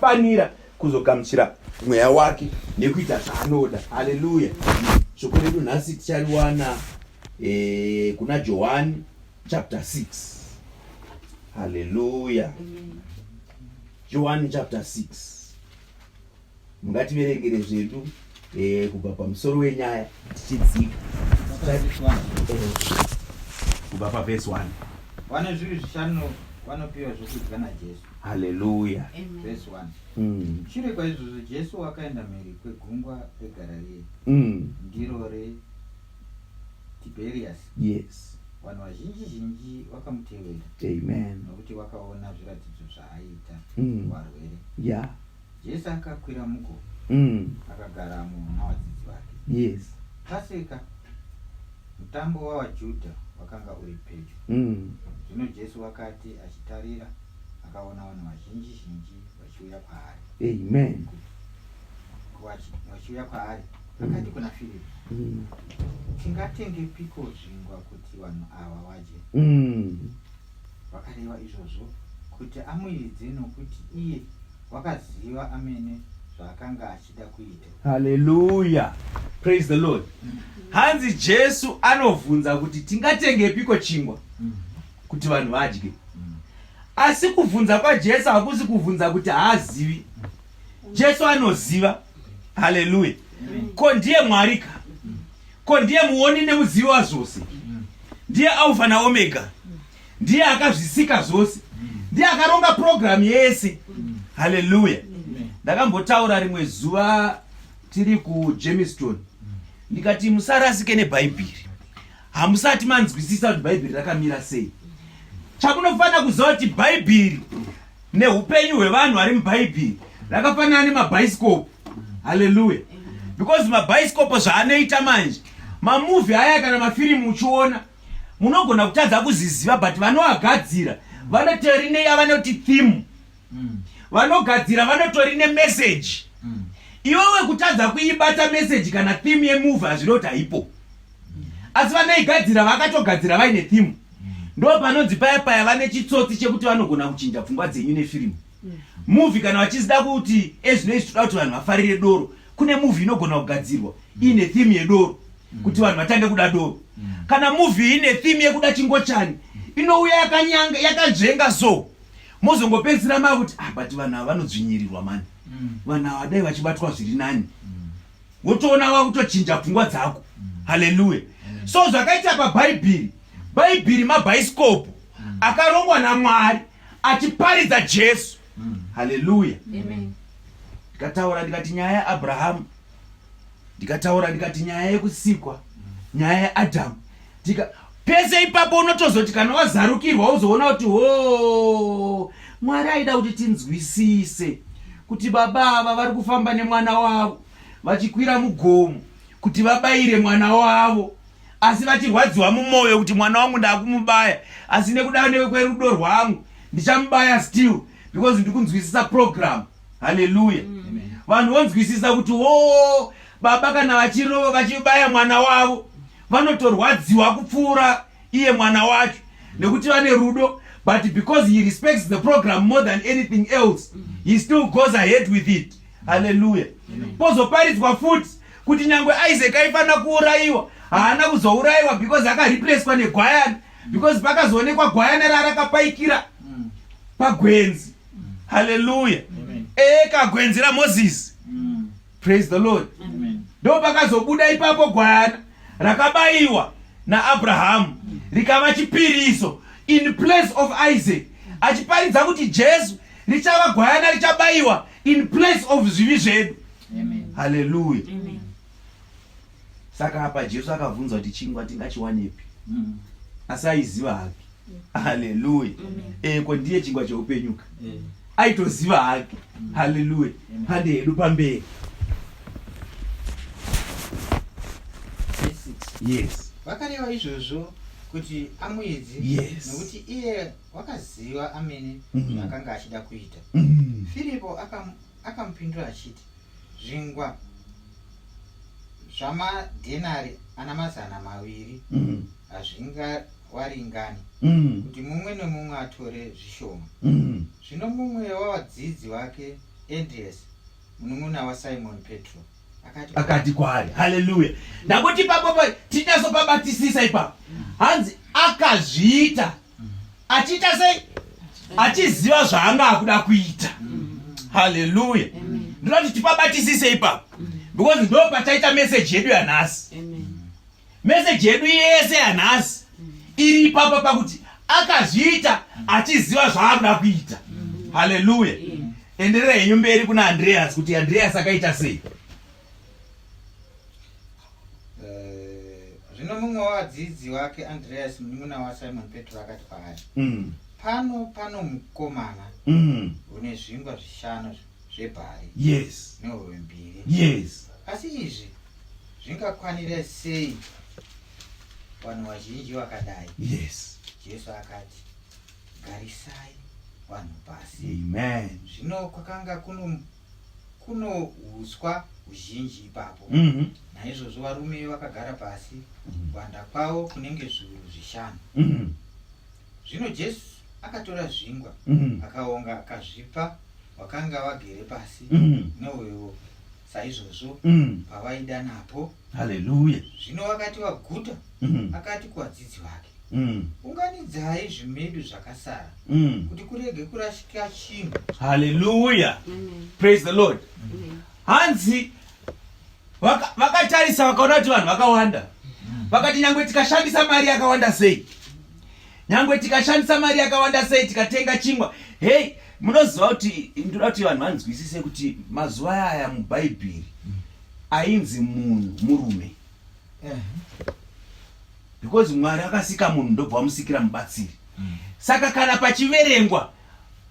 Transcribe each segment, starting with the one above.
Fanira kuzogamuchira mweya wake nekuita zvaanoda. Haleluya! Shoko redu nhasi tichariwana e, kuna Johani chapter 6. Haleluya! Johani chapter 6. Mungativerengere zvedu e, kubva pamusoro wenyaya tichidzika eh, kubva pavhesi 1. Vane zvivi zvishanu vanopiwa zvokudya naJesu. Haleluya. Verse 1. Shure kwaizvozvo Jesu wakaenda mhiri kwegungwa reGarariya, ndiro reTibheriasi. Vanhu vazhinji zhinji vakamutevera, Amen. nokuti vakaona zviratidzo zvaaiita kuvarwere. Jesu akakwira mugomo, akagaramo navadzidzi vake. Paseka, mutambo wavaJudha, wakanga uri pedyo. Zvino Jesu wakati achitarira, akaona vanhu vazhinji zhinji vachiuya kwaari. Amen. Vachiuya kwaari, akati kuna Firipi, Tingatengepiko zvingwa kuti vanhu ava vadye? Vakareva izvozvo kuti amuidze, nokuti iye wakaziva amene zvaakanga achida kuita. Haleluya. Praise the Lord. Hanzi Jesu anovhunza kuti tingatengepiko chingwa kuti vanhu vadye. Asi kuvhunza kwaJesu hakusi kuvhunza kuti haazivi. Jesu anoziva. Haleluya. Ko ndiye Mwari ka? Ko ndiye muoni nemuzivi wazvose? Ndiye Alpha naOmega. Ndiye akazvisika zvose. Ndiye akaronga program yese. Haleluya. Ndakambotaura rimwe zuva tiri kuJemiston, ndikati musarasike neBhaibheri. Hamusati manzwisisa kuti Bhaibheri rakamira sei. Chamunofanira kuziva kuti Bhaibheri neupenyu hwevanhu vari muBhaibheri rakafanana nemabhaisikopu. Haleluya. Because mabhaisikopo zvaanoita manje, mamuvi aya kana mafirimu uchiona, munogona kutadza kuziziva, but vanoagadzira vanotori neyavanoti theme. Vanogadzira vanotori nemeseji. Iwewe kutadza kuibata meseji kana theme yemuvi hazvino kuti haipo, asi vanoigadzira vakatogadzira vaine theme. Ndo panonzi paya paya vane chitsotsi chekuti vanogona kuchinja pfungwa dzenyu nefirimu, movie. Kana vachizida kuti ezvino izvi toda kuti vanhu vafarire doro, kune movie inogona kugadzirwa iine theme yedoro kuti vanhu vatange kuda doro. Kana movie ine theme yekuda chingochani, inouya yakanyanga yakanzvenga, so mozongopedzisira makuti, "Ah, but vanhu ava vanodzvinyirirwa mani, vanhu ava dai vachibatwa zviri nani." Wotoona wakutochinja pfungwa dzako. Haleluya. So zvakaita pabhaibheri, Bhaibheri mabhaisikopo akarongwa naMwari achiparidza Jesu. Haleluya. Ndikataura ndikati nyaya yaAbrahamu, ndikataura ndikati nyaya yekusikwa, nyaya yaAdhamu, tika pese ipapo unotozoti kana wazarukirwa uzoona kuti ho, Mwari aida kuti tinzwisise kuti baba ava vari kufamba nemwana wavo vachikwira mugomo kuti vabayire mwana wavo, asi vachirwadziwa mumwoyo kuti mwana wangu ndakumubaya, asi nekuda kwerudo rwangu ndichamubaya still because ndikunzwisisa program. Haleluya. Vanhu vonzwisisa kuti wo baba kana vachirova vachibaya mwana wavo vanotorwadziwa kupfuura iye mwana wacho nekuti vane rudo, but because he respects the program more than anything else, he still goes ahead with it. Haleluya. Pozoparidzwa futi kuti nyangwe Isaac aifanira kuurayiwa, haana kuzourayiwa because akareplacwa negwayana, because pakazoonekwa gwayana raarakapaikira pagwenzi. Haleluya. Eka gwenzi raMozisi. Praise the Lord. Ndo pakazobuda ipapo gwayana rakabayiwa naAbrahamu rikava chipiriso in place of Isaac, achiparidza kuti Jesu richava gwayana richabayiwa in place of zvivi zvedu. Haleluya. Saka apa Jesu akabvunza kuti chingwa tingachiwanepi, asi aiziva hake. Haleluya. Eko ndiye chingwa cheupenyuka, aitoziva hake. Haleluya. Hande hedu pamberi. Verse 6. Yes. Vakareva izvozvo kuti amuidze, nokuti iye wakaziva amene zvaakanga achida kuita. Firipo akamupindura achiti, Zvingwa zvamadhenari ana 200 hazvingawaringani kuti mumwe nemumwe atore zvishoma. Zvino mumwe wavadzidzi vake Andreas munun'una waSimoni Petro akati Akati kwaari, haleluya. Ndakuti ipapo tinyatsopabatisisa ipapo. Hanzi akazviita achiita sei? Achiziva zvaanga akuda kuita. Haleluya. Ndinoda kuti tipabatisise ipapo because ndo pachaita meseji yedu yanhasi. Meseji yedu yese yanhasi iri ipapa pakuti akazviita achiziva zvaakuda kuita. Haleluya. Enderera henyu mberi kuna Andreas kuti Andreas akaita sei. Zvino mumwe wavadzidzi vake, Andreas munun'una waSimoni Petro, akati kwaari, Pano pano mukomana une zvingwa zvishanu zvebhari nehove mbiri. Asi izvi zvingakwanira sei vanhu vazhinji vakadai? Jesu akati, Garisai vanhu pasi. Amen. Zvino kwakanga kuno uswa huzhinji ipapo. Naizvozvo varume vakagara pasi, kuwanda kwavo kunenge zviuru zvishanu. Zvino Jesu akatora zvingwa, akaonga, akazvipa vakanga vagere pasi, nehovewo saizvozvo pavaida napo. Haleluya. Zvino vakati vaguta, akati kuvadzidzi vake, Unganidzai zvimedu zvakasara, kuti kurege kurashika chinhu. Haleluya. Praise the Lord. Hanzi vakatarisa vakaona kuti vanhu vakawanda, vakati nyangwe tikashandisa mari yakawanda sei, nyangwe tikashandisa mari yakawanda sei tikatenga chingwa. Hei, munoziva kuti ndoda kuti vanhu vanzwisise kuti mazuva aya muBhaibheri ainzi munhu murume, because Mwari akasika munhu ndobva wamusikira mubatsiri. Saka kana pachiverengwa,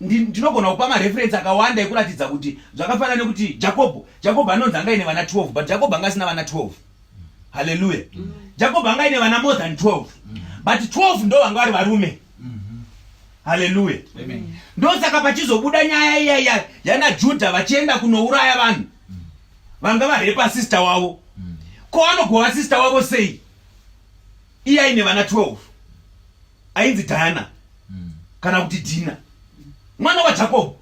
ndinogona kupa mareferensi akawanda ekuratidza kuti zvakafanana nekuti Jakobho anonzi anga aine vana 12, but Jakobho anga asina vana 12. Haleluya. Jakobho anga aine vana more than 12, but 12 ndo vanga vari varume. Haleluya. Ndosaka pachizobuda nyaya iya iya yana Judha vachienda kunouraya vanhu vanga varepa sister wavo. Ko anogova sister wavo sei iye aine vana 12, ainzi Diana kana kuti Dina, mwana waJakobho,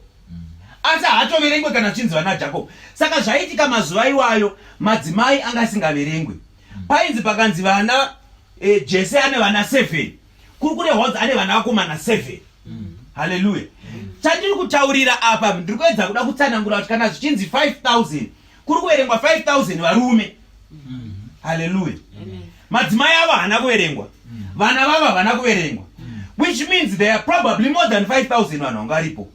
asi haatoverengwe kana zvichinzi vana Jakobho. Saka zvaiitika mazuva iwayo, madzimai anga asingaverengwe. Painzi pakanzi vana Jese ane vana 7, kuri kurehwa kunzi ane vana vakomana 7. Haleluya. Chandiri kutaurira apa, ndiri kuedza kuda kutsanangura kuti kana zvichinzi 5000, kuri kuverengwa 5000 varume. Haleluya. Madzimai avo haana kuverengwa, vana vavo havana kuverengwa, which means there are probably more than 5000 vanhu vanga varipo.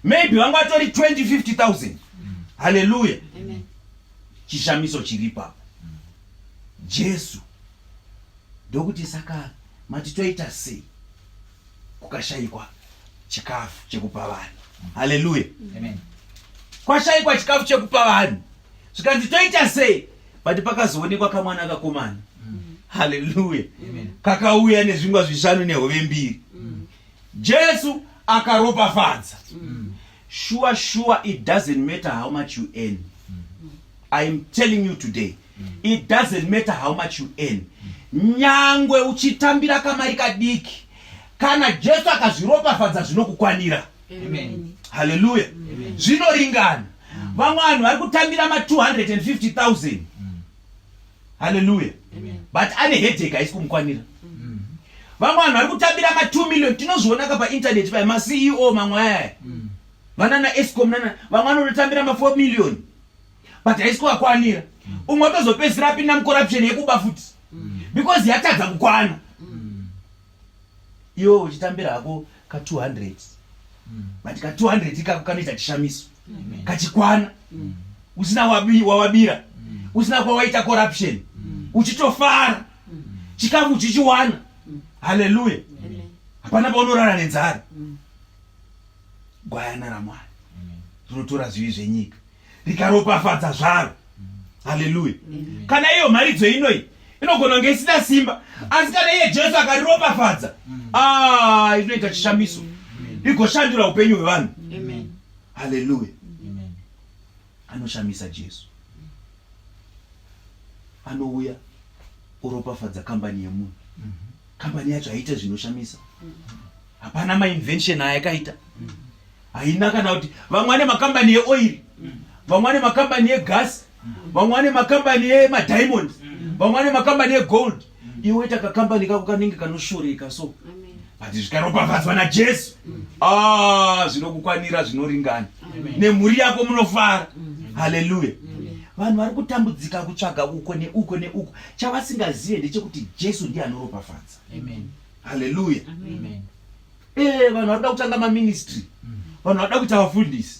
Maybe vanga vatori 20 50000. Haleluya. Chishamiso chiri ipapo, Jesu ndokuti, saka mati toita sei kukashayikwa chikafu chekupa vanhu? Haleluya. Kwashayikwa chikafu chekupa vanhu, zvikanzi toita sei? But pakazoonekwa kamwana kakomana, haleluya, kakauya nezvingwa zvishanu nehove mbiri. Jesu akaropafadza. Sure sure, it doesn't matter how much you earn. I'm telling you today, it doesn't matter how much you earn. Nyangwe uchitambira kamari kadiki, kana Jesu akazviropafadza, zvinokukwanira. Haleluya. Zvinoringana. Vamwe vanhu vari kutambira ma250 000, haleluya, but ane headache, haisi kumukwanira. Vamwe vanhu vari kutambira ma2 million, tinozvionaka paintaneti paya, maCEO mamwe ayaya, vanana Escom nana vamwe vanototambira ma4 million, but haisi kuvakwanira. Umwe atozopedzisira apinda mucorruption yekuba futi because yatadza kukwana. Iwe uchitambira hako ka200, but ka200 ikako kanoita chishamiso, kachikwana usina wawabira, usina kwawaita corruption, uchitofara, chikafu uchichiwana. Haleluya. Hapana paunorara nenzara. Gwayana raMwari rinotora zvivi zvenyika, rikaropafadza zvaro. Haleluya. Kana iyo mharidzo inoi inogona kunge isina simba, asi kana iye Jesu akariropafadza, ah, inoita chishamiso, igoshandura upenyu hwevanhu. Haleluya. Anoshamisa Jesu anouya oropafadza kambani yemunhu. Kambani yacho haiite zvinoshamisa, hapana mainvention ayakaita. Haina kana kuti vamwe vane makambani yeoiri, vamwe vane makambani yegasi, vamwe vane makambani emadiamond, vamwe vane makambani egold. Iwe woita kakambani kako kanenge kanoshoreka so, but zvikaropafadzwa naJesu, ah, zvinokukwanira, zvinoringana nemhuri yako, munofara. Haleluya. Vanhu vari kutambudzika kutsvaga uko neuko neuko, chavasingazive ndechekuti Jesu ndiye anoropafadza. Haleluya. Vanhu vari kuda kutanga maministry, vanhu vari kuda kuita vafundisi,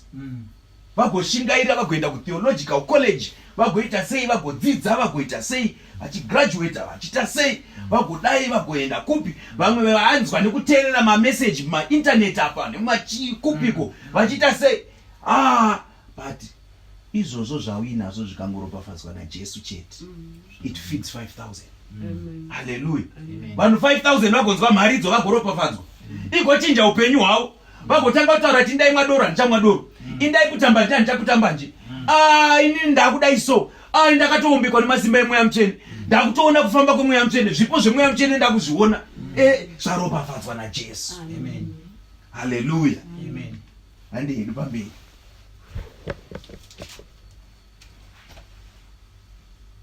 vagoshingaira, vagoenda kutheological college, vagoita sei, vagodzidza, vagoita sei, vachigraduata, vachiita sei, vagodai, vagoenda kupi. Vamwe vaanzwa nekuteerera mameseji mumaintaneti apa nemumachikupiko, vachiita sei. Ah, but izvozvo zvauinazvo zvikangoropafadzwa naJesu chete, it feeds 5000. Haleluya. Vanhu 5000 vagonzwa mharidzo, vagoropafadzwa, igochinja upenyu hwavo, vagotanga kutaura kuti indai mwadoro, handichamwa doro, indai kutamba nje, handichakutamba nje. Ah, inini ndakudai so. Ah, ndakatoumbikwa nemasimba emweya mutsvene, ndakutoona kufamba kwemweya mutsvene, zvipo zvemweya mutsvene ndakuzviona. Zvaropafadzwa naJesu. Haleluya. Handi hedu pamberi.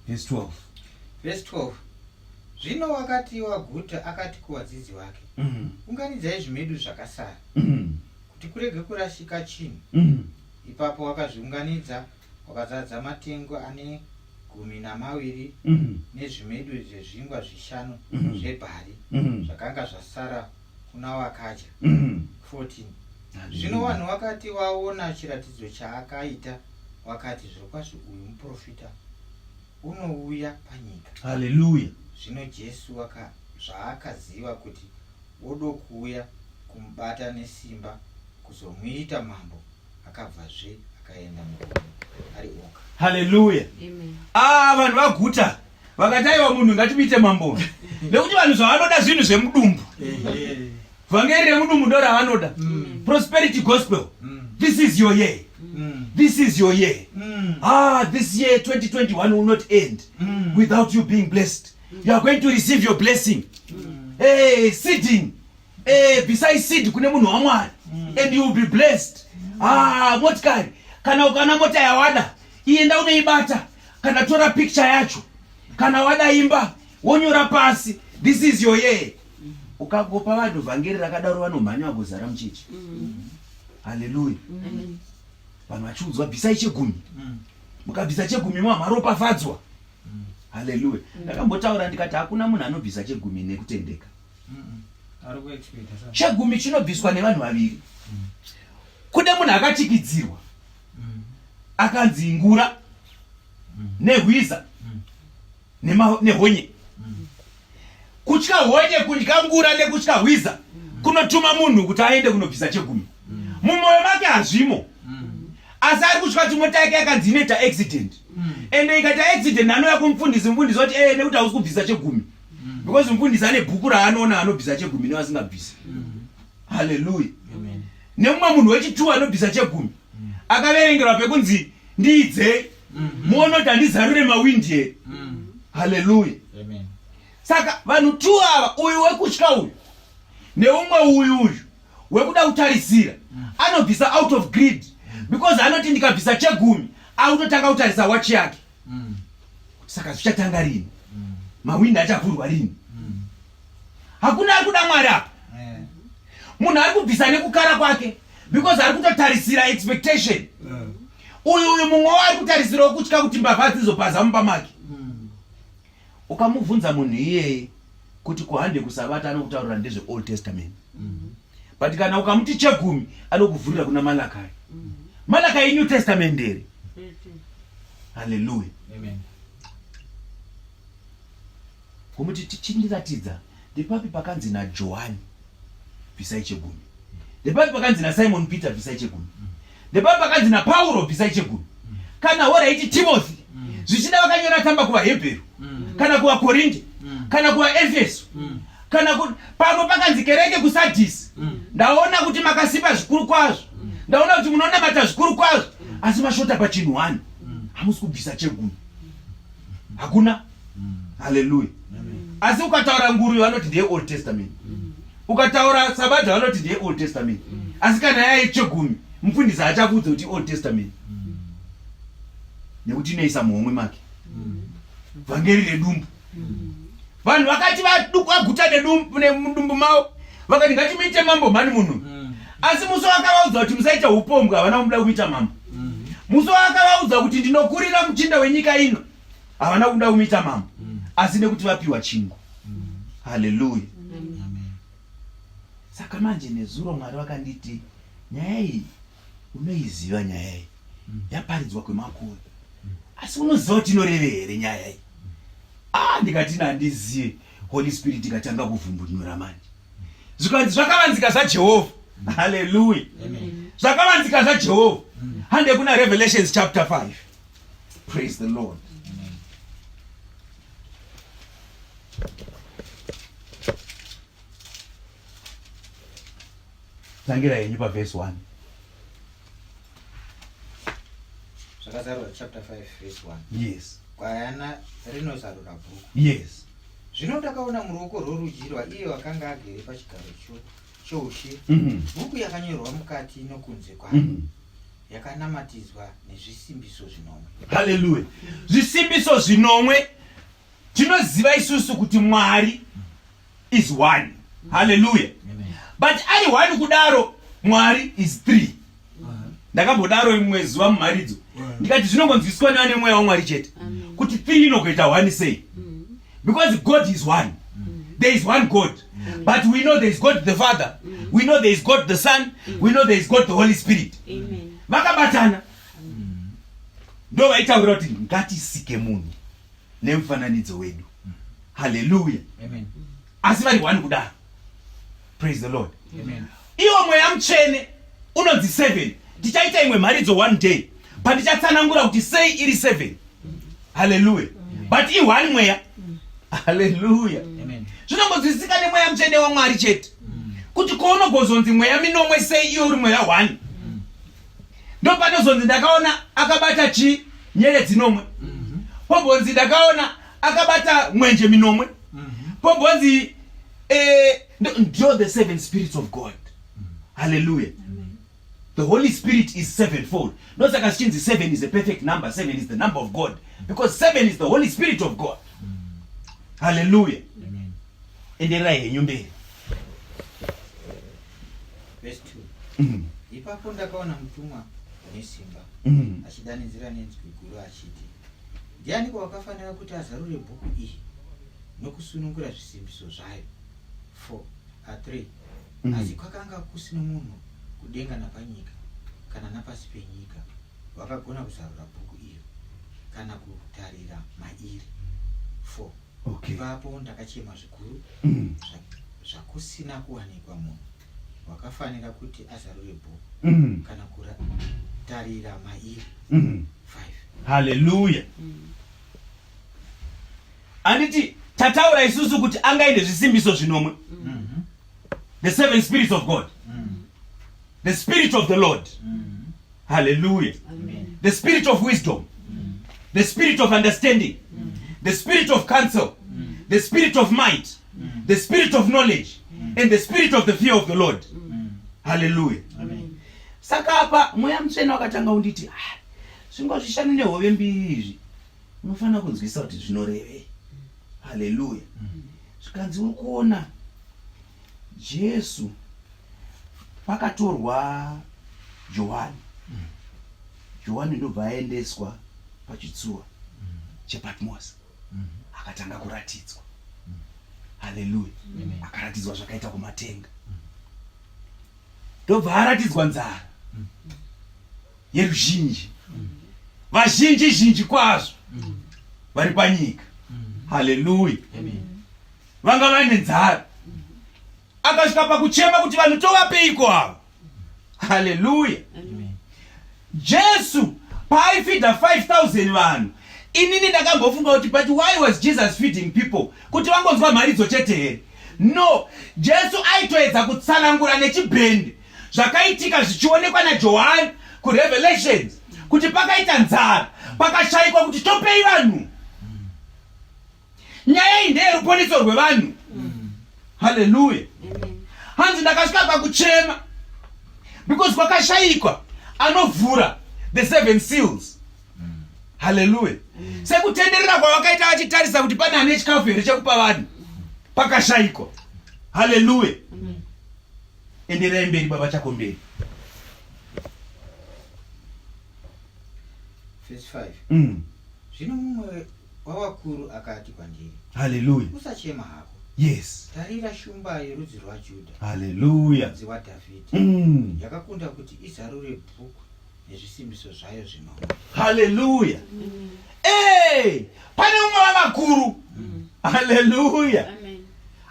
Verse 12. Verse 12. Zvino wakati waguta, akati kuvadzidzi vake, "Unganidzai zvimedu zvakasara, kuti kurege kurashika chinhu." Ipapo wakazviunganidza, wakazadza matengu ane 12 nezvimedu zvezvingwa zvishanu zvebhari zvakanga zvasara kuna vakadya. 14 Zvino vanhu vakati vaona chiratidzo chaakaita, vakati, "Zvirokwazvo uyu muprofita unouya panyika." Haleluya. Zvino Jesu zvaakaziva kuti vodokuuya kumubata nesimba kuzomuita mambo, akabvazve akaenda mugomo ari oga. Haleluya. Ah, vanhu vaguta, vakati, "Aiwa, munhu ngatimuite mambo," nekuti vanhu zvavanoda zvinhu zvemudumbu. Vhangeri remudumbu ndo ravanoda, prosperity gospel. This is your year. This is your year. Ah, this year 2021 will not end without you being blessed. You are going to receive your blessing. Hey, seeding. Hey, bvisai seed kune munhu waMwari and you will be blessed. Ah, motikari, kana ukaona mota yawada, ienda unoibata, kana tora picture yacho. Kana wada imba, wonyora pasi. This is your year. Ukagopa vanhu vhangeri rakadaro, vanomhanya vagozara muchechi. Haleluya. Vanhu vachiudzwa, "Bvisai chegumi, mukabvisa chegumi mamaropafadzwa." Haleluya. Ndakambotaura ndikati hakuna munhu anobvisa chegumi nekutendeka. Ari kuexpecta sa. Chegumi chinobviswa nevanhu vaviri. Kune munhu akachikidzirwa, akanzi ngura nehwiza nehonye. Kutya honye, kutya ngura nekutya hwiza kunotuma munhu kuti aende kunobvisa chegumi. Mumwoyo make hazvimo, asi ari kutya kuti mota yake yakanzi inoita accident, ende ikaita accident anouya kumufundisi, mufundisi oti, "E, nekuti hausi kubvisa chegumi," because mufundisi ane bhuku raanoona anobvisa chegumi nevasingabvisi. Haleluya. Nemumwe munhu wechitu anobvisa chegumi akaverengerwa pekunzi, "Ndiidzei muone kuti handizarure mawindi here." Haleluya. Saka vanhu tu ava, uyu wekutya uyu neumwe uyu, uyu wekuda kutarisira, anobvisa out of greed because anoti, "Ndikabvisa chegumi," akutotanga kutarisa wachi yake, saka zvichatanga rini, mawindi achavhurwa rini. Hakuna ari kuda Mwari apa. Munhu ari kubvisa nekukara kwake because ari kutotarisira expectation. Uyu mumwe ari kutarisirawo kutya kuti mbavha dzizopaza mumba make. Ukamubvunza munhu iyeye kuti kuhande kusabata, anokutaurira ndezveOld Testament, but kana ukamuti chegumi, anokuvhurira kuna Malakai. Malakai New Testament here? Haleluya. Kumuti, "Chindiratidza ndepapi pakanzi naJohani bvisai chegumi, ndepapi pakanzi naSimon Peter bvisai chegumi, ndepapi pakanzi naPauro bvisai chegumi, kana horaiti Timothy, zvichida vakanyora tsamba kuvaHebheru kana kuvaKorinde kana kuvaEfeso, kana pamwe pakanzi kereke kuSadhisi, ndaona kuti makasimba zvikuru kwazvo, ndaona kuti munonamata zvikuru kwazvo, asi mashota pachinhu 1, hamusi kubvisa chegumi." Hakuna. Haleluya. Asi ukataura nguruve, vanoti ndeye Old Testament. Ukataura sabata, vanoti ndeye Old Testament. Asi kana yaichegumi, mufundisi haachakuudze kuti Old Testament. Nekuti inoisa muhomwe make. Vhangeri redumbu. Vanhu vakati vaguta nemudumbu mavo, vakati ngatimuite mambo mhani munhu. Asi musi wakavaudza kuti musaita upombwe, havana kumuda kumuita mambo. Musi wakavaudza kuti ndinokurira muchinda wenyika ino, havana kumuda kumuita mambo. Asi nekuti vapiwa chingwa. Haleluya. Saka manje nezuro Mwari vakanditi nyaya iyi unoiziva, nyaya iyi yaparidzwa kwemakore, asi unoziva kuti inoreve here nyaya iyi? Ah, ndikati handizive. Holy Spirit ikatanga kuvhumbunura manje, zvikanzi zvakavanzika zvaJehovha. Haleluya. Zvakavanzika zvaJehovha. Hande kuna Revelations chapter 5. Praise the Lord. Tangira henyu pavhesi 1. Zvakazarurwa chapter 5 verse 1. Yes. Gwayana rinozarura bhuku. Yes. Zvino ndakaona muruoko rworudyi rwaiye wakanga agere pachigaro choushe bhuku yakanyorwa mukati nokunze kwayo, yakanamatidzwa nezvisimbiso zvinomwe. Haleluya. Zvisimbiso zvinomwe. Tinoziva isusu kuti Mwari is one. Haleluya. But ari one kudaro, Mwari is three. Ndakambodaro imwe zuva mumharidzo, ndikati zvinongonzwiswa nevane mweya waMwari chete kuti three inogoita one sei, because God is one. There is one God, but we know there is God the Father, we know there is God the Son, we know there is God the Holy Spirit. Vakabatana ndo vaitaurira kuti ngatisike munhu nemufananidzo wedu. Haleluya. Asi vari one kudaro. Praise the Lord. Iwo mweya mutsvene unonzi seven. Tichaita imwe mharidzo one day pandichatsanangura kuti sei iri seven. Haleluya. But i one mweya. Haleluya. Zvinongonzwisisika nemweya mutsvene waMwari chete kuti ko unogozonzi mweya minomwe sei iwe uri mweya one. Ndopanozonzi ndakaona akabata chi nyeredzi nomwe, pombonzi ndakaona akabata mwenje minomwe, pombonzi ndo the seven spirits of God. Hallelujah. The Holy Spirit is sevenfold. Ndosaka zvichinzi seven is a perfect number. Seven is the number of God, because seven is the Holy Spirit of God. Hallelujah. Endererai henyu mberi. Verse 2. Ipapo ndakaona mutumwa une simba achidanidzira nenzwi guru achiti, Ndianiko wakafanira kuti azarure bhuku iyi nokusunungura zvisimbiso zvayo? 4 a3 Asi kwakanga kusino munhu kudenga napanyika kana napasi penyika wakagona kuzarura bhuku iro kana kutarira mairi. 4 Ipapo ndakachema zvikuru, zvakusina kuwanikwa munhu wakafanira kuti azarure bhuku kana kutarira mairi. 5 Haleluya. Anditi tataura isusu kuti angaine zvisimbiso zvinomwe, the seven spirits of God, the Spirit of the Lord. Hallelujah. The spirit of wisdom, the spirit of understanding, the spirit of counsel, the spirit of might, the spirit of knowledge, and the spirit of the fear of the Lord. Hallelujah. Saka apa mweya mutsvene wakatanga unditi, ah, zvingwa zvishanu nehove mbiri izvi unofanira kunzwisa kuti zvinorevei. Haleluya. Zvikanzi uri kuona Jesu pakatorwa Johani, Johani ndobva aendeswa pachitsuwa chePatmos, akatanga kuratidzwa. Haleluya. Akaratidzwa zvakaita kumatenga, ndobva aratidzwa nzara yeruzhinji, vazhinji zhinji kwazvo vari panyika. Haleluya. Vanga vaine nzara. Akasvika pakuchema kuti vanhu tovapeiko ava? Haleluya. Jesu paaifidha 5000 vanhu, inini ndakambofunga kuti, but why was Jesus feeding people? Kuti vangonzwa mharidzo chete here? No, Jesu aitoedza kutsanangura nechibhendi zvakaitika zvichionekwa naJohani kuRevelations, kuti pakaita nzara, pakashayikwa kuti topei vanhu. Nyaya iyi ndeyeruponeso rwevanhu. Haleluya. Hanzi ndakasvika pakuchema. Because kwakashayikwa anovhura the seven seals. Haleluya. Sekutenderera kwavakaita vachitarisa kuti pane ane chikafu here chekupa vanhu, pakashayikwa. Haleluya. Enderai mberi baba Chakomberi. Verse 5. Zvino mumwe wavakuru akati kwandiri, Haleluya. Usachema hako. Tarira shumba yerudzi rwaJudha, Haleluya. mudzi waDhavhidhi, yakakunda kuti izarure bhuku nezvisimbiso zvayo zvinomwe. Haleluya. Hey, pane umwe wavakuru. Haleluya. Amen.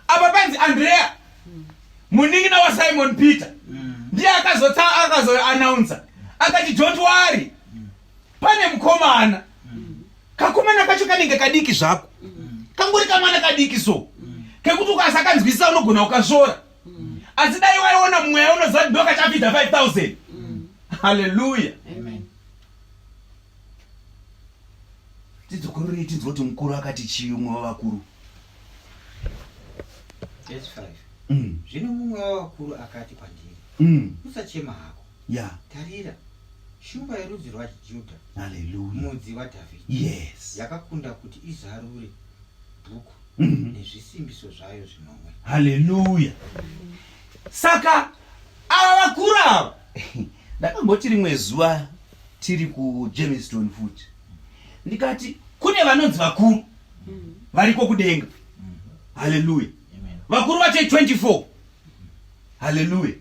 Apa panzi Andrea, munin'ina waSimon Peter, ndiye akazotsa akazoannouncer akati, "Don't worry, pane mukomana." Kakomana kacho kanenge kadiki zvako, kangori kamwana kadiki, so kekuti ukasakanzwisisa unogona ukasvora, asi dai waiona mweya unoziva kuti ndokachafidha 5000. Haleluya. Amen. Tidzokororei tinzwa kuti mukuru akati chii, umwe wavakuru. Verse 5. Zvino mumwe wavakuru akati kwandiri, Usachema hako. Tarira, shumba yerudzi rwaJudha, mudzi waDhavhidhi, yakakunda kuti izarure bhuku nezvisimbiso zvayo zvinomwe. Haleluya. Saka ava vakuru ava, ndakamboti rimwe zuva tiri kuJermiston futi, ndikati kune vanonzi vakuru variko kudenga. Haleluya. Vakuru vacho 24. Haleluya.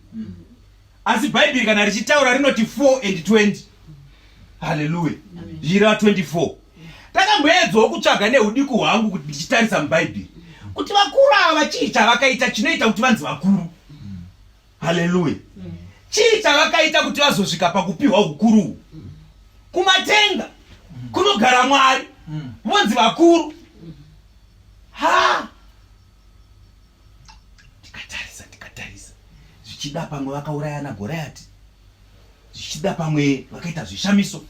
Asi Bhaibheri kana richitaura rinoti 4 and 20. Haleluya. Zvichireva 24. Takamboedzawo kutsvaga neudiku hwangu kuti ndichitarisa muBhaibheri kuti vakuru ava chii chavakaita chinoita kuti vanzi vakuru. Haleluya. Chii chavakaita kuti vazosvika pakupiwa ukuru uhu? Kumatenga kunogara Mwari, vonzi vakuru. Ha, tikatarisa, tikatarisa, zvichida pamwe vakaurayana Gorayati, zvichida pamwe vakaita zvishamiso,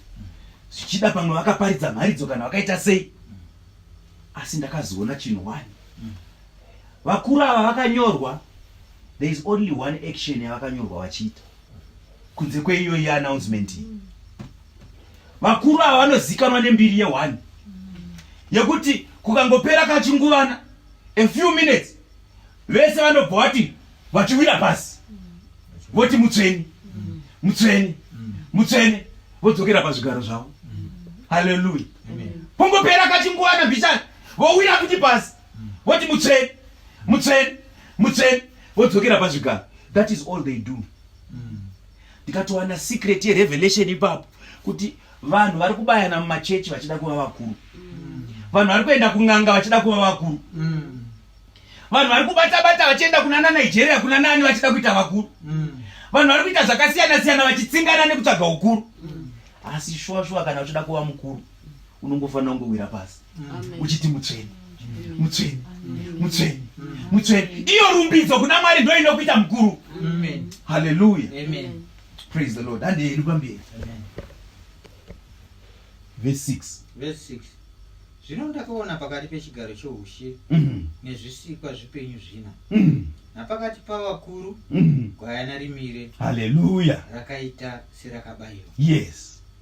zvichida pamwe vakaparidza mharidzo, kana vakaita sei. Asi ndakazoona chinhu one: vakuru ava vakanyorwa, there is only one action yavakanyorwa vachiita kunze kweiyoyi yeannouncement iyi. Vakuru ava vanozikanwa nembiri ye1 yekuti kukangopera kachinguvana, a few minutes, vese vanobva vati vachiwira pasi, voti, "Mutsveni, mutsveni, mutsveni," vodzokera pazvigaro zvavo. Haleluya. Pongopera kachinguvana mbichana, vowira futi pasi, voti, "Mutsveni, mutsveni, mutsveni," vodzokera pazvigaro. That is all they do. Ndikatowana secret yerevelation ipapo kuti vanhu vari kubayana mumachechi vachida kuva vakuru, vanhu vari kuenda kun'anga vachida kuva vakuru, vanhu vari kubata-bata vachienda kuna naNigeria, kuna nani, vachida kuita vakuru, vanhu vari kuita zvakasiyana-siyana vachitsingana nekutsvaga ukuru. Asi shuwa shuwa, kana uchida kuva mukuru, unongofanira kungowira pasi uchiti, "Mutsveni, mutsveni, mutsveni, mutsveni." Iyo rumbidzo kuna Mwari ndo inokuita mukuru. Haleluya. Praise the Lord. Handei pamberi. Verse 6. Verse 6. Zvino ndakaona pakati pechigaro choushe nezvisikwa zvipenyu zvina, napakati pavakuru, gwayana rimire, rakaita serakabayiwa,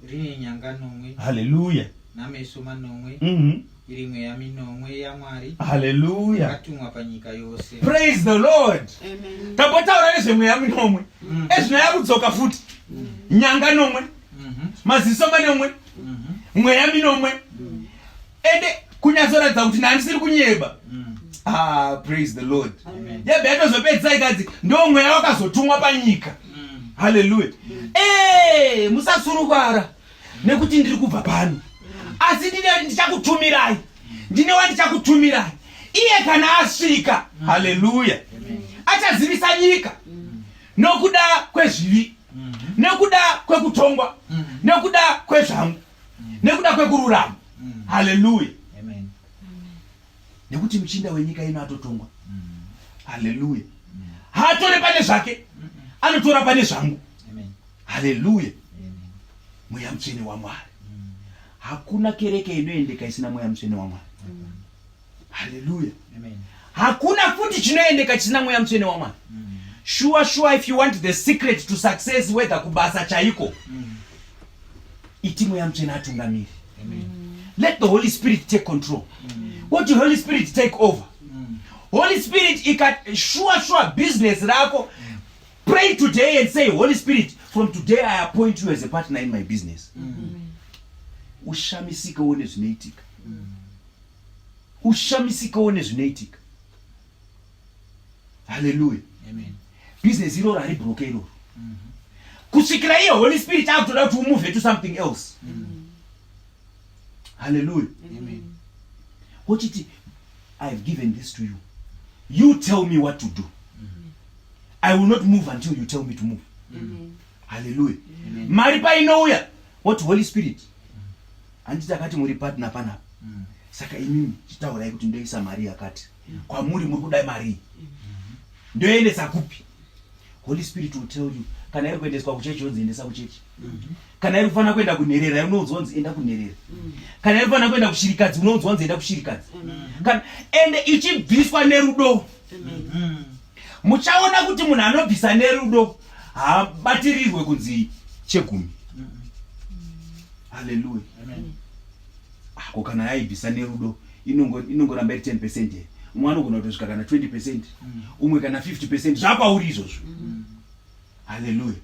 rine nyanga nomwe nameso manomwe, iri mweya minomwe yaMwari yakatumwa panyika yose. Praise the Lord. Amen. Tambotaura nezvemweya minomwe. Ezvino yakudzoka futi, nyanga nomwe, maziso manomwe, mweya minomwe, ende kunyatsoratidza kuti nhandisiri kunyeba. Ah, praise the Lord. Amen. Yabva yatozopedzisa ikadzi ndo mweya wakazotumwa panyika. Haleluya. Ee, musasuruvara nekuti ndiri kubva pano, asi ndine ndichakutumirai, ndine wandichakutumirai. Iye kana asvika, haleluya, achazivisa nyika nokuda kwezvivi, nekuda kwekutongwa, nekuda kwezvangu, nekuda kwekururama. Haleluya. Amen. Nekuti muchinda wenyika ino atotongwa. Haleluya. Haatore pane zvake, anotora pane zvangu. Amen. Haleluya. Amen. Mweya Mutsvene waMwari. Hakuna kereke inoendeka isina Mweya Mutsvene waMwari. Haleluya. Amen. Hakuna futi chinoendeka chisina Mweya Mutsvene waMwari. Sure sure, if you want the secret to success, whether kubasa chaiko, iti Mweya Mutsvene atungamiri. Let the Holy Spirit take control. What the Holy Spirit take over, Holy Spirit ika, sure sure, business rako, pray today and say, "Holy Spirit, from today I appoint you as a partner in my business." Ushamisikewo nezvinoitika, ushamisikewo nezvinoitika. Haleluya. Business iroro haribroke iroro kusvikira iye Holy Spirit akutoda kuti umove to something else. Haleluya. Wochiti, "I have given this to you. You tell me what to do. I will not move until you tell me to move." Haleluya. Mari painouya, what, "Holy Spirit, handiti akati muri partner panapa? Saka imimi chitaurai kuti ndoisa mari yakati kwamuri. Muri kuda mari iyi, ndoendesa kupi?" Holy Spirit will tell you. Kana iri kuendeswa kuchechi, yonzi endesa kuchechi. Kana iri kufanira kuenda kunherera, unoudzwa kunzi enda kunherera. Kana iri kufanira kuenda kushirikadzi, unoudzwa kunzi enda kushirikadzi. Kana ende ichibviswa nerudo, muchaona kuti munhu anobvisa nerudo haabatirirwe kunzi chegumi. Haleluya. Ko kana yaibvisa nerudo, inongoramba iri 10% here? Umwe anogona kutosvika kana 20%, umwe kana 50%. Zvakwauri izvozvo. Haleluya.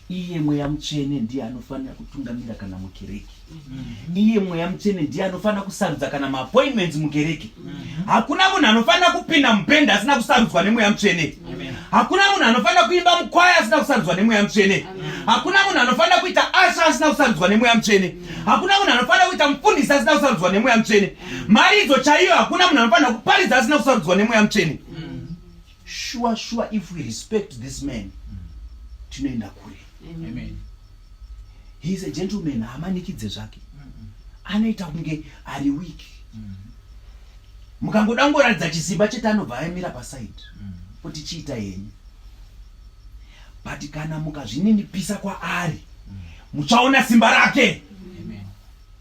Iye Mweya Mutsvene ndiye anofanira kutungamira kana mukereke. Iye Mweya Mutsvene ndiye anofanira kusarudza kana maappointments mukereke. Hakuna munhu anofanira kupinda mubhendi asina kusarudzwa neMweya Mutsvene. Hakuna munhu anofanira kuimba mukwaya asina kusarudzwa neMweya Mutsvene. Hakuna munhu anofanira kuita usher asina kusarudzwa neMweya Mutsvene. Hakuna munhu anofanira kuita mufundisi asina kusarudzwa neMweya Mutsvene. Maridzo chaiyo, hakuna munhu anofanira kuparidza asina kusarudzwa neMweya Mutsvene. Sure sure, if we respect this man, tinoenda kure. Amen. He is a gentleman. Haamanikidze zvake. Anoita kunge ari weak. Mukangoda kungoratidza chisimba chete, anobva aemira paside kuti chiita henyu. But kana mukazvininipisa kwaari, muchaona simba rake. Amen.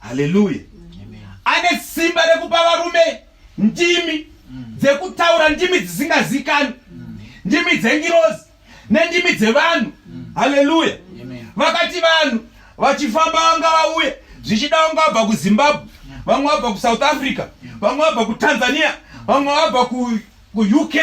Haleluya. Amen. Ane simba rekupa varume ndimi dzekutaura, ndimi dzisingazikanwi, ndimi dzengirozi nendimi dzevanhu. Haleluya. Amen. Vakati vanhu vachifamba, vanga vauye, zvichida vanga vabva kuZimbabwe, vamwe vabva kuSouth Africa, vamwe vabva kuTanzania, vamwe vabva kuUK,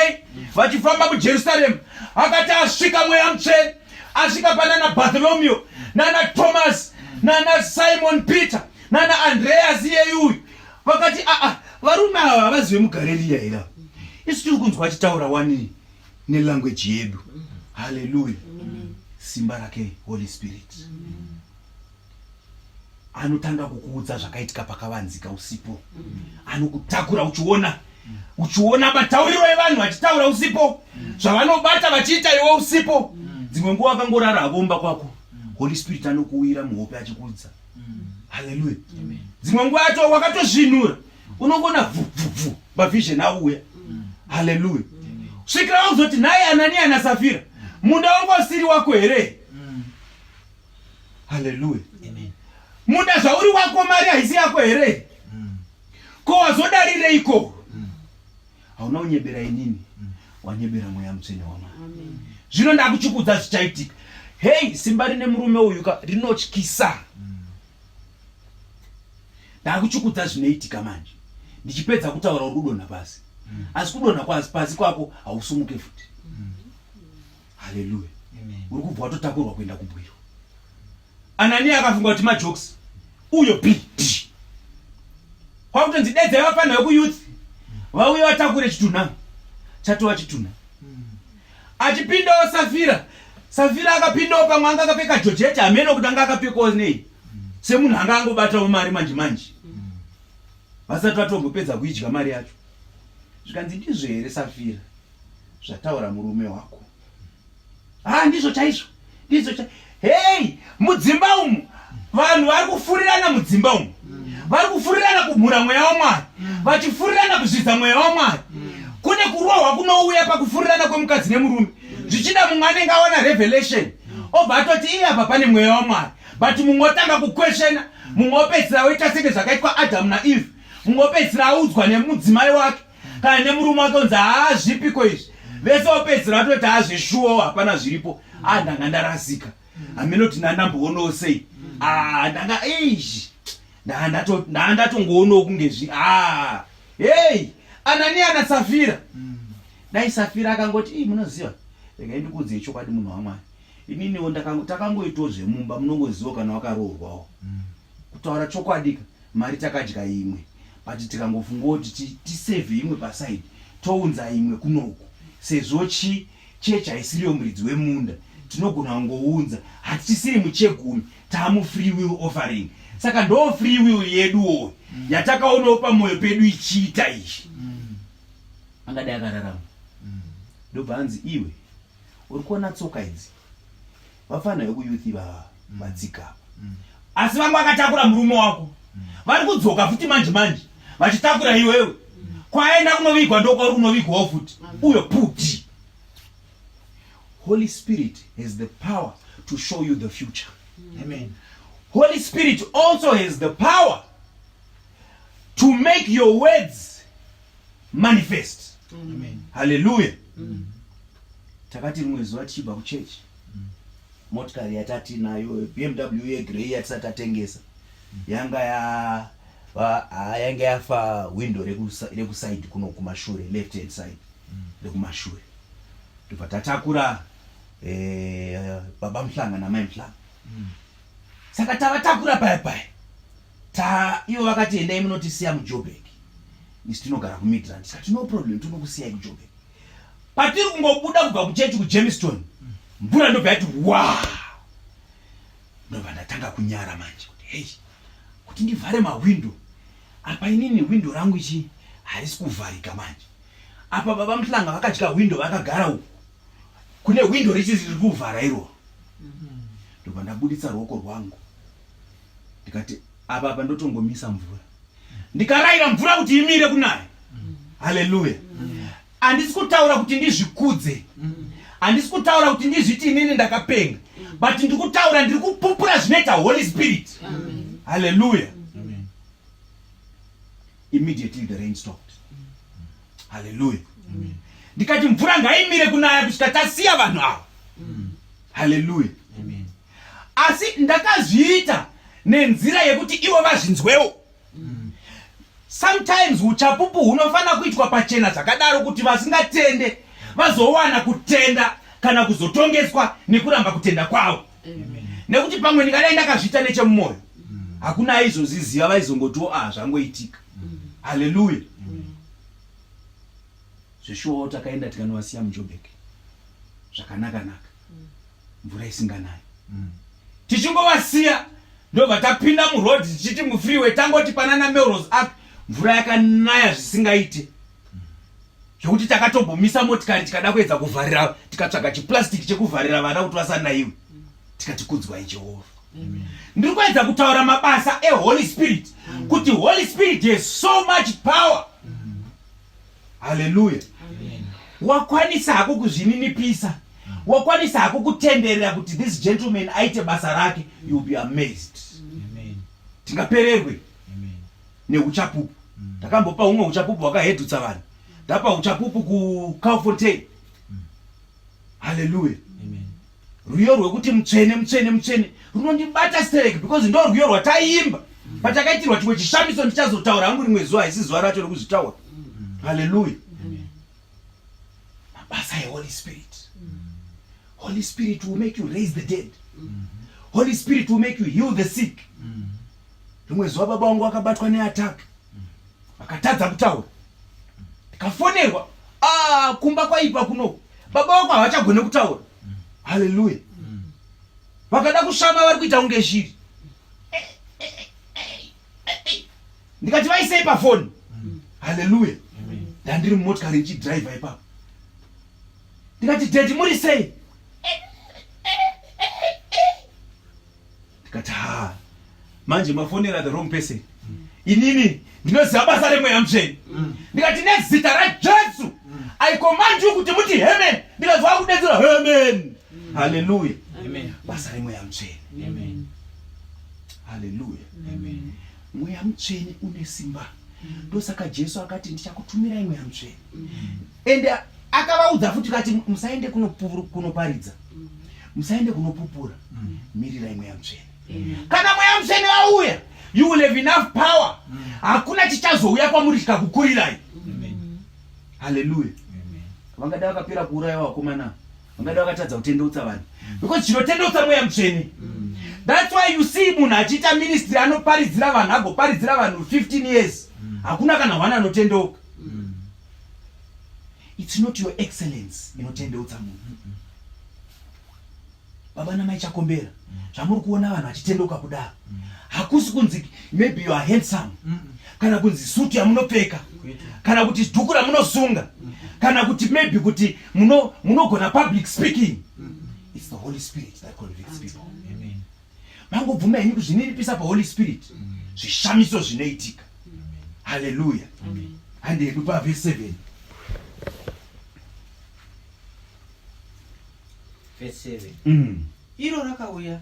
vachifamba muJerusaremu. Akati asvika, Mweya Mutsvene asvika panana Bartholomeo, nana Thomas, nana Simon Peter, nana Andreas iyeyuyu, vakati, "Aa, varume ava havazive muGareriya here ava? Isu tiri kunzwa achitaura wani nelanguage yedu." Haleluya. Simba rake Holy Spirit anotanga kukuudza zvakaitika pakavanzika usipo. Anokutakura uchiona, uchiona matauriro evanhu vachitaura usipo, zvavanobata vachiita iwe usipo. Dzimwe nguva wakangorara hako mumba kwako, Holy Spirit anokuwira muhope achikuudza. Haleluya. Dzimwe nguva yacho wakatozvinura, unongona vhu vhu vhu, mavision auya. Haleluya. Svikira uzoti, "Nhai Ananiya naSafira, munda wanga usiri wako here?" Haleluya. Amen. "Munda zvauri wako, mari haisi yako here? Ko wazodarireiko? Hauna kunyebera inini, wanyebera Mweya Mutsvene waMwari. Zvino ndakuchikudza zvichaitika." Hei, simba rine murume uyu ka rinotyisa. Ndakuchikudza zvinoitika manje. Ndichipedza kutaura, uri kudonha pasi, asi kudonha pasi kwako hausumuke futi. Haleluya. Amen. Uri kubva watotakurwa kuenda kubwiro. Ananiya akafunga kuti majokes uyo p p kwakutonzi dedzai vafanira vekuyouth vauye vatakure chitunha. Chatova chitunha. Achipindawo Safira, Safira akapindawo, pamwe anga akapfeka georgette, hameno kuti anga akapfekawo nei, semunhu anga angobatawo mari manje manje, vasati vatombopedza kuidya mari yacho. Zvikanzi, "Ndizvo here, Safira, zvataura murume wako?" "Ha, ndizvo chaizvo, ndizvo cha." Hei, mudzimba umu vanhu vari kufurirana, mudzimba umu vari kufurirana kumhura Mweya waMwari, vachifurirana kuzvidza Mweya waMwari. Kune kurohwa kunouya pakufurirana kwemukadzi nemurume. Zvichida mumwe anenge awana revelation, obva atoti, "Iye, apa pane Mweya waMwari," but mumwe otanga kuquestiona. Mumwe opedzisira oita senge zvakaitwa Adamu naEve. Mumwe opedzisira audzwa nemudzimai wake. Kana nemurume wake unzi haa zvipiko izvi. Vese wapedzisira vatoti haa zveshuwawo hapana zviripo. Ah ndanga ndarasika. Hameno kuti ndandamboonawo sei. Ah ndanga eish. Ndandatongoonawo kunge zvi ah. Hey, Anania naSafira. Dai Safira akangoti, "Ii munoziva, regai ndikuudzei chokwadi munhu waMwari. Ininiwo takangoitawo zvemumba munongoziva kana wakaroorwawo. Kutaura chokwadika mari takadya imwe but tikangofungawo kuti tisave imwe paside tounza imwe kunoku sezvo chi church haisiriyo muridzi wemunda tinogona kungounza hatichisiri muchegumi tamu free will offering saka ndo free will yeduwo yatakaonawo pamwoyo pedu ichiita izvi angadai akararama ndobva anzi iwe uri kuona tsoka idzi vafana vekuyouth ivava vatsika apa asi vanga vakatakura murume wako vari kudzoka futi manje manje vachitakura iwewe kwaenda kunovigwa ndokwauri kunovigwawo futi uyo puti holy spirit has the power to show you the future Amen. Holy Spirit also has the power to make your words manifest. Amen. Hallelujah. Takati rimwe zuva tichibva kuchechi motikari yatatinayo BMW yegrey yatisati tatengesa yanga ya yanga yafa window rekuside kuno kumashure left hand side rekumashure ndobva tatakura eh, baba Mhlanga namai Mhlanga saka tavatakura paya paya ta ivo vakati endai munotisiya muJoburg isu tinogara kuMidrand tikati no problem tinokusiyai kuJoburg patiri kungobuda kubva kuchechi kuJermiston mvura ndobva yati wa ndobva ndatanga kunyara manje kuti hei kuti ndivhare mahwindo apa inini hwindo rangu ichi harisi kuvharika manje apa baba Mhlanga vakadya hwindo vakagara uku kune hwindo richi riri kuvhara iroro ndobva ndabuditsa ruoko rwangu ndikati apa apa ndotongomisa mvura ndikarayira mvura kuti imire kunaya haleluya handisi kutaura kuti ndizvikudze handisi kutaura kuti ndizviti inini ndakapenga but ndiri kutaura ndiri kupupura zvinoita holy spirit haleluya Amen. Immediately the rain stopped haleluya ndikati mvura ngaimire kunaya kusvika tasiya vanhu ava haleluya Amen. Asi ndakazviita nenzira yekuti ivo vazvinzwewo sometimes uchapupu hunofanira kuitwa pachena zvakadaro kuti vasingatende vazowana kutenda kana kuzotongeswa nekuramba kutenda kwavo nekuti pamwe ndingadai ndakazviita nechemumwoyo hakuna aizozviziva vaizongotiwo ah zvangoitika haleluya zveshuwawo takaenda tikanovasiya muJoburg zvakanaka naka mvura isinganayi tichingovasiya ndobva tapinda muroad tichiti mufreeway tangoti panana Melrose Arch mvura yakanaya zvisingaite zvekuti takatombomisa motikari tikada kuedza kuvharira tikatsvaga chiplastic chekuvharira vana kuti vasanayiwe tikati kudzwai Jehovha ndiri kuedza kutaura mabasa eholy spirit kuti holy spirit has so much power haleluya wakwanisa hako kuzvininipisa wakwanisa hako kutenderera kuti this gentleman aite basa rake you will be amazed Amen. tingapererwe Amen. neuchapupu ndakambopa humwe uchapupu hwakahedhutsa vanhu ndapa uchapupu kuCalfontein haleluya Amen. rwiyo rwekuti mutsvene mutsvene mutsvene runondibata stereki because ndo rwiyo rwataiimba patakaitirwa chimwe chishamiso ndichazotaura hangu rimwe zuva haisi zuva racho rekuzvitaura haleluya mabasa eholy spirit holy spirit will make you raise the dead holy spirit will make you heal the sick rimwe zuva baba vangu vakabatwa neattack vakatadza kutaura ndikafonerwa ah, kumba kwaipa kunoku baba vako havachagone kutaura haleluya vakada kushama vari kuita kunge shiri ndikati vaisei pafoni haleluya ndandiri mumotikari ndichidhiraivha ipapo ndikati daddy muri sei ndikati ha manje mafonera the wrong person inini ndinoziva basa remweya mutsvene ndikati nezita raJesu I command you kuti muti amen ndikazwa kudedzera amen haleluya Amen. basa remweya mutsvene Amen. haleluya Amen. mweya mutsvene une simba. Ndosaka Jesu akati ndichakutumirai Mweya Mutsvene. Ende akavaudza futi kati musaende kunoparidza, musaende kunopupura, mirirai Mweya Mutsvene. Kana Mweya Mutsvene vauya, you will have enough power. Hakuna chichazouya kwamuri chikakukurirai. Haleluya. Vangada vakapera kuurayiwa vakomana, vangada vakatadza kutendeutsa vanhu, because chinotendeutsa Mweya Mutsvene. That's why you see munhu achiita ministry, anoparidzira vanhu, agoparidzira vanhu 15 years, hakuna kana hwana anotendeuka. It's not your excellence inotendeutsa munhu. Baba namai Chakombera, zvamuri kuona vanhu vachitendeuka kudaro, hakusi kunzi maybe you are handsome, kana kunzi sutu yamunopfeka, kana kuti dhuku ramunosunga, kana kuti maybe kuti munogona public speaking. It's the Holy Spirit that convicts people. Mangobvuma henyu kuzvininipisa paHoly Spirit, zvishamiso zvinoitika. Haleluya. Handedu pavhesi 7. Verse 7. Iro rakauya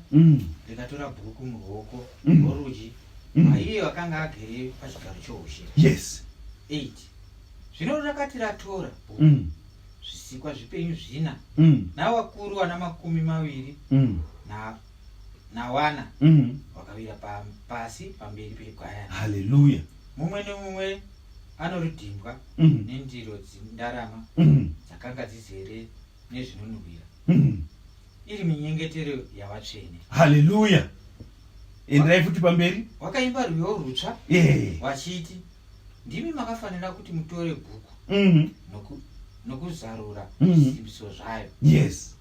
rikatora bhuku muruoko rworudyi rwaiye wakanga agere pachigaro choushe. 8 Zvino rakati ratora bhuku, zvisikwa zvipenyu zvina navakuru vana 20 nawana vakawira pasi pamberi pegwayana. Haleluya. Mumwe nemumwe anorudimbwa nendiro dzendarama dzakanga dzizere nezvinonhuhwira, iri minyengetero yavatsvene. Haleluya. Enderai futi pamberi. Wakaimba rwiyo rutsva wachiti, ndimi makafanira kuti mutore bhuku nokuzarura zvisimbiso zvayo,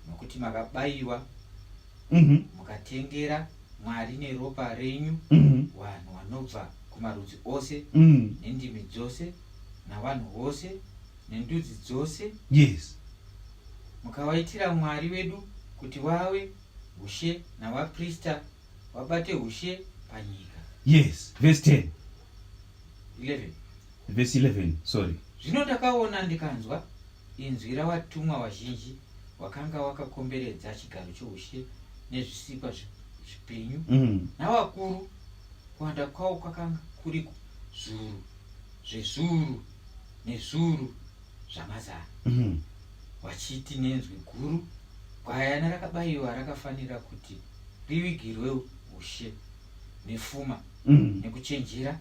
nokuti makabayiwa, mukatengera Mwari neropa renyu vanhu vanobva kumarudzi ose, nendimi dzose, navanhu vose, nendudzi dzose, mukavaitira Mwari wedu kuti vave ushe navaprista, vabate ushe panyika. Yes, verse 10. 11. Verse 11, sorry. Zvino ndakaona ndikanzwa inzwi ravatumwa vazhinji wakanga wakakomberedza chigaro choushe nezvisikwa zvipenyu navakuru, kuwanda kwavo kwakanga kuri zviuru zvezviuru nezviuru zvamazana, vachiti nenzwi guru, Gwayana rakabayiwa rakafanira kuti rivigirwe ushe nefuma, nekuchenjera,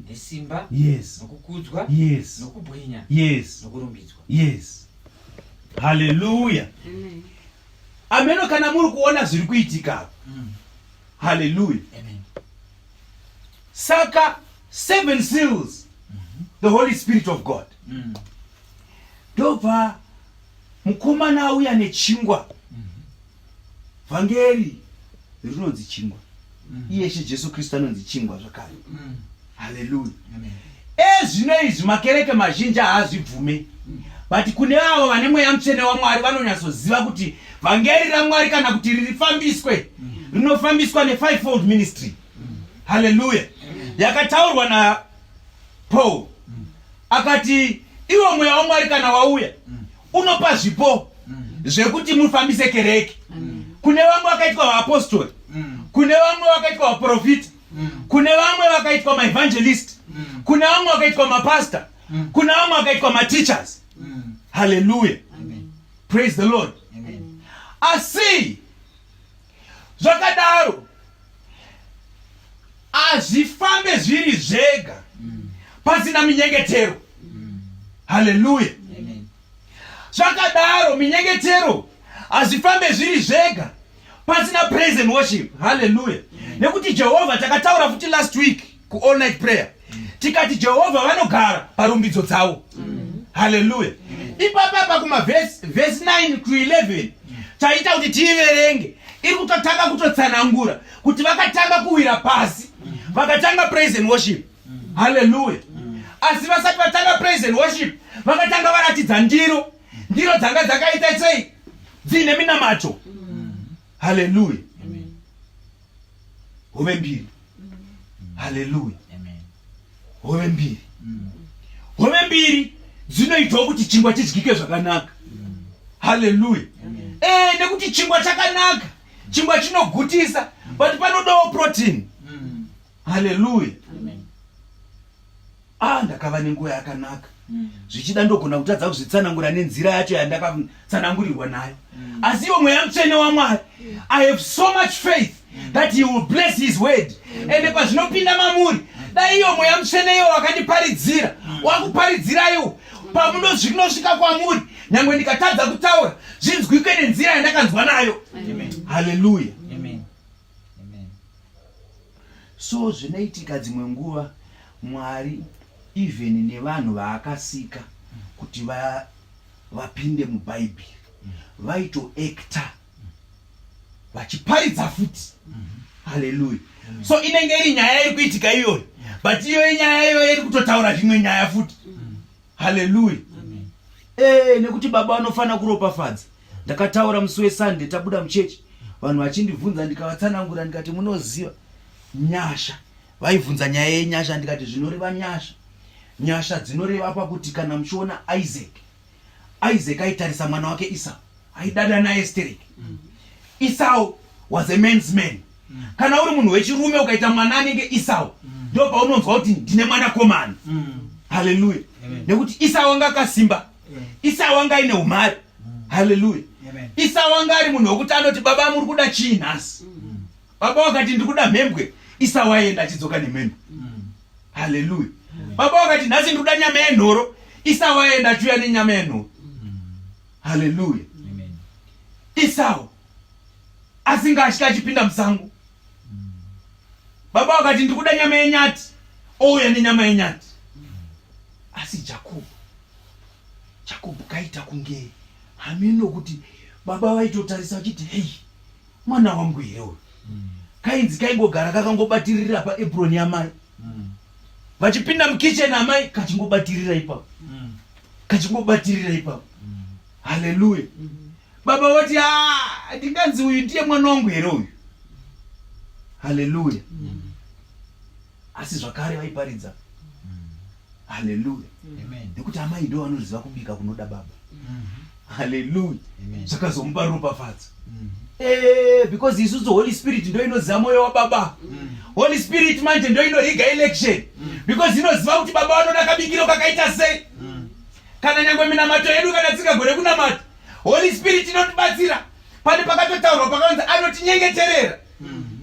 nesimba, nokukudzwa, nokubwinya, nokurumbidzwa. Yes, haleluya. Ameno kana muri kuona zviri kuitika. Haleluya. Saka seven seals, the Holy Spirit of God. Ndobva mukomana auya nechingwa. Vhangeri rinonzi chingwa. Iye She Jesu Kristu anonzi chingwa zvakare. Haleluya. Ezvino izvi makereke mazhinji haazvibvume, but kune avo vane Mweya Mutsvene waMwari vanonyatsoziva kuti vhangeri raMwari kana kuti ririfambiswe, rinofambiswa nefivefold ministry. Haleluya. Yakataurwa naPaul, akati iwo Mweya waMwari kana wauya unopa zvipo zvekuti mufambise kereke. Kune vamwe vakaitwa vaapostori, kune vamwe vakaitwa vaprofita, kune vamwe vakaitwa maevangelist, kune vamwe vakaitwa mapasta, kune vamwe vakaitwa mateachers. Haleluya. Praise the Lord. Asi zvakadaro hazvifambe zviri zvega pasina minyengetero. Haleluya. Zvakadaro minyengetero hazvifambe zviri zvega pasina praise and worship. Haleluya. Nekuti Jehovha, takataura futi last week kuall night prayer, tikati Jehovha vanogara parumbidzo dzavo. Haleluya. Ipapapa kumavhesi vhesi 9 to 11 taita kuti tiiverenge, iri kutotanga kutotsanangura kuti vakatanga kuwira pasi, vakatanga praise and worship. Haleluya. Asi vasati vatanga praise and worship, vakatanga varatidza ndiro. Ndiro dzanga dzakaita sei? Dziine minamato. Haleluya. Hove mbiri. Haleluya. Hove mbiri, hove mbiri dzinoitawo kuti chingwa chidyike zvakanaka. Haleluya. Nekuti chingwa chakanaka, chingwa chinogutisa, but panodawo protein. Haleluya. Ah, ndakava nenguva yakanaka. Zvichida ndogona kutadza kuzvitsanangura nenzira yacho yandakatsanangurirwa nayo. Asi iwo Mweya Mutsvene waMwari, I have so much faith that he will bless his word. Ende pazvinopinda mamuri, dai iyo Mweya Mutsvene iwo wakandiparidzira, wakuparidziraiwo, pamunozvinosvika kwamuri, nyangwe ndikatadza kutaura, zvinzwikwe nenzira yandakanzwa nayo. Hallelujah. So zvinoitika dzimwe nguva Mwari even nevanhu vaakasika kuti va, vapinde mubhaibheri vaitoacta vachiparidza futi. Haleluya. So inenge iri nyaya iri kuitika iyoyo, but iyoyo nyaya iyoyo iri kutotaura zvimwe nyaya futi. Haleluya. Eh, nekuti baba vanofanira kuropafadza. Ndakataura musi weSunday tabuda muchechi, vanhu vachindibvunza ndikavatsanangura ndikati munoziva nyasha. Vaibvunza nyaya yenyasha ndikati zvinoreva nyasha. Nyasha dzinoreva pakuti kana muchiona Isaac, Isaac aitarisa mwana wake Esau, aidada naye sterek. Esau was a man's man. Kana uri munhu wechirume ukaita mwana anenge Esau, ndo paunonzwa kuti ndine mwanakomana. Haleluya. Nekuti Esau anga akasimba. Esau anga aine umhari. Haleluya. Esau anga ari munhu wekuti anoti baba muri kuda chii nhasi? Baba wakati ndiri kuda mhembwe, Esau aienda achidzoka nemhembwe. Haleluya. Baba wakati nhasi ndiri kuda nyama yenhoro, Esau aienda achiuya nenyama yenhoro. Haleluya. Esau asingatyi achipinda musango. Baba wakati ndiri kuda nyama yenyati, ouya nenyama yenyati. Asi Jakobho, Jakobho kaita kunge hameno kuti baba vaitotarisa vachiti hei mwana wangu here uyu. Kainzi kaingogara kakangobatirira paapron yamai. Vachipinda mukitchen amai kachingobatirira ipapo. Kachingobatirira ipapo. Haleluya. Baba vati ah, ndinganzi uyu ndiye mwana wangu here uyu. Haleluya. Asi zvakare vaiparidza. Haleluya. Nekuti amai ndo vanoziva kubika kunoda baba. Haleluya. Zvakazomupa ropafadzo. Eh, because isusu Holy Spirit ndo inoziva moyo wababa. Holy Spirit manje ndo inoriga election. Because inoziva kuti baba vanoda kabikiro kakaita sei. Kana nyangwe minamato yedu kana tisingagone kunamata, Holy Spirit inotibatsira. Pane pakatotaurwa pakanzi anotinyengeterera.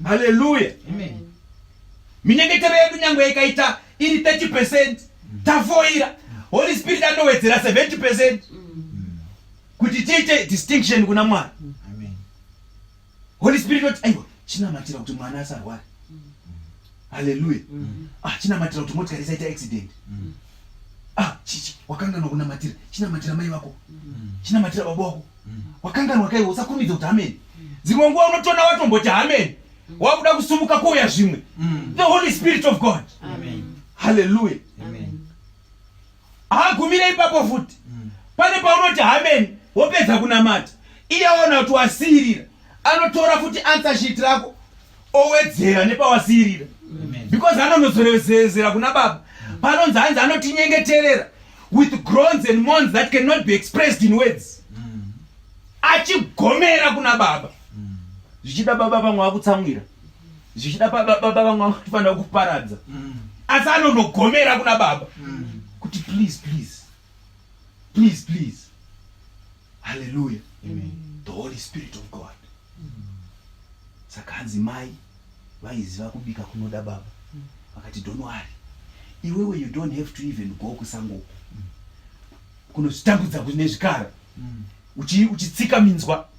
Haleluya. Minyengetero yedu nyangwe ikaita iri 30% tafoira, Holy Spirit anowedzera 70% kuti tiite distinction kuna Mwari. Holy Spirit oti aiwa, chinamatira kuti mwana asarware. Haleluya. Ah, chinamatira kuti motikari isaita accident. Ah, chichi wakanganwa kunamatira, chinamatira mai vako, chinamatira baba wako. Wakanganwa kaiwe, usakurumidza kuti amen. Dzimwe nguva unotoona watomboti amen, wakuda kusumuka kouya zvimwe. The Holy Spirit of God. Haleluya. Haagumire ipapo futi. Pane paunoti amen, wopedza kunamata, iye aona kuti wasiyirira, anotora futi answer sheet rako owedzera nepawasiyirira, because anonozorezera kuna baba. Panonzi hanzi anotinyengeterera with groans and moans that cannot be expressed in words, achigomera kuna baba. Zvichida baba vamwe vakutsamwira, zvichida baba vamwe vakufanira kuparadza, asi anonogomera kuna baba kuti please, please, please, please. Haleluya. The Holy Spirit of God. Saka hanzi mai vaiziva kubika kunoda baba, vakati don't worry iwewe, you don't have to even go kusango kunozvitambudza nezvikara, uchitsika minzwa,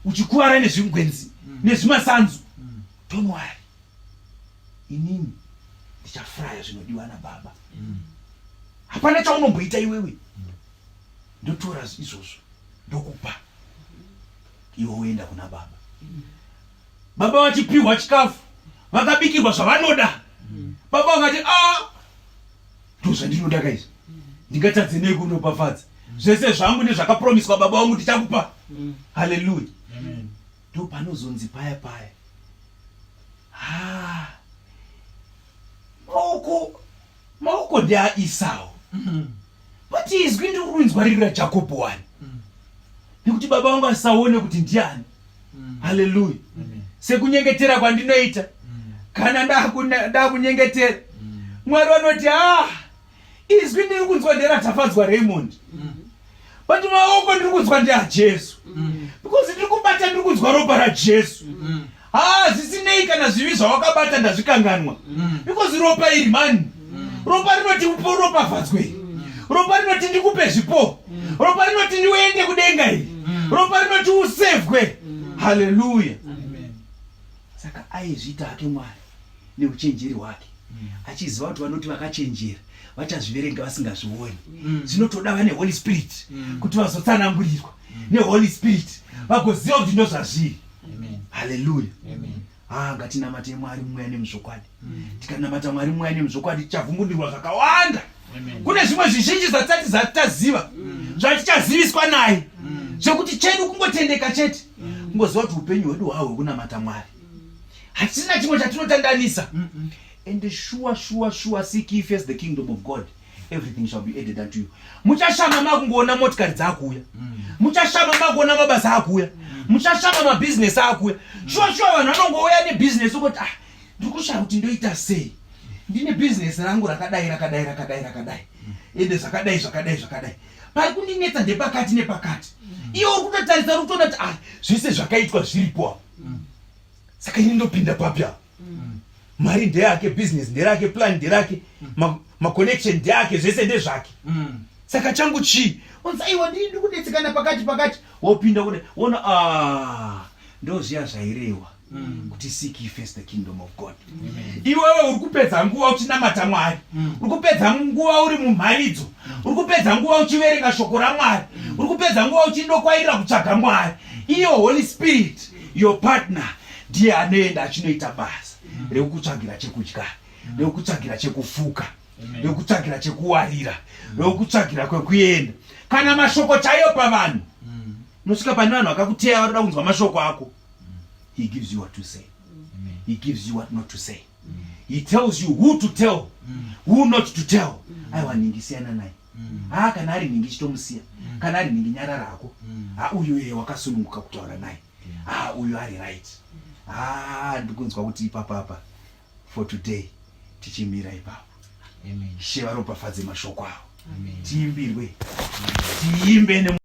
uchikuvara nezvingwenzi nezvimasanzu. Don't worry, inini ndichafraya zvinodiwa nababa. Hapana chaunomboita iwewe, ndotora izvozvo ndokupa iwe, woenda kuna baba. Baba vachipiwa chikafu, vakabikirwa zvavanoda. Baba vakati a, ndozvandinoda kaizvi, ndingatadze nei kunopafadza zvese zvangu nezvakapromiswa baba vangu ndichakupa. Haleluya. Ndo panozonzi paya paya, ha, maoko ndeaIsau, but izwi ndiri kurinzwa riri raJakobho wani, nekuti baba vangu asaone kuti ndiani. Haleluya. Sekunyengetera kwandinoita, kana ndakunyengetera, Mwari vanoti ah, Izwi ndiri kunzwa nderaTafadzwa Raymond. But maoko ndiri kunzwa ndeaJesu. Because ndiri kubata ndiri kunzwa ropa raJesu. Haa zvisinei kana zvivi zvawakabata ndazvikanganwa. Because ropa iri mani. Ropa rinoti uropafadzwe iri. Ropa rinoti ndikupe zvipo. Ropa rinoti ndiuende kudenga iri. Ropa rinoti usevwe. Hallelujah. Saka aizviita hake Mwari neuchenjeri hwake achiziva kuti vanoti vakachenjera vachazviverenga vasingazvioni. Zvinotoda vane Holy Spirit kuti vazotsanangurirwa neHoly Spirit vagoziva kuti ndozvazviri. Haleluya. Ah, ngatinamate Mwari mumweya nemuzvokwadi. Tikanamata Mwari mumweya nemuzvokwadi tichavhungundirwa zvakawanda. Kune zvimwe zvizhinji zvatisati zataziva zvatichaziviswa naye, zvekuti chedu kungotendeka chete, kungoziva kuti upenyu hwedu hwahwe hwekunamata Mwari, hatisina chimwe chatinotandanisa. And sure, sure, sure, seek ye first the kingdom of God, everything shall be added unto you. Muchashama makungoona motikari dzakuuya, muchashama makuona mabasa akuuya, muchashama mabhizinesi akuuya. Shuwa shuwa vanhu vanongouya nebhizinesi ukuti, ah, ndiri kushaya kuti ndoita sei, ndine bhizinesi rangu rakadai rakadai rakadai rakadai, ende zvakadai zvakadai zvakadai, pari kundinetsa ndepakati nepakati. Iwe uri kutotarisa, uri kutoona kuti, ah, zvese zvakaitwa zviripo apa, saka ini ndopinda papi apa? Mari ndeyake, business nderake, plan nderake, maconnection ndeyake, zvese ndezvake. Saka changu chii? Onzi aiwa, ndii ndiri kunetsekana pakati pakati. Wopinda kuda wona, ah, ndozviya zvairewa kuti seek ye first the kingdom of God. Iwewe uri kupedza nguva uchinamata Mwari, uri kupedza nguva uri mumharidzo, uri kupedza nguva uchiverenga shoko raMwari, uri kupedza nguva uchindokwairira kutsvaga Mwari. Iyo Holy Spirit, your partner, ndiye anoenda achinoita basa rekukutsvagira chekudya, rekukutsvagira chekufuka, rekukutsvagira chekuwarira, rekukutsvagira kwekuenda, kana mashoko chaiyo pavanhu. Unosvika pane vanhu vakakuteya, vanoda kunzwa mashoko ako. He gives you what to say, he gives you what not to say, he tells you who to tell, who not to tell. Aiwa, nhingi siyana naye. Haa, kana ari nhingi chitomusiya, kana ari nhingi nyarara hako. Ha, uyu ye wakasununguka kutaura naye. Ha, uyu ari right. Ha, ndikunzwa kuti ipapapa for today tichimira ipapo. Ishe varopafadze mashoko avo. Tiimbirwe, tiimbe.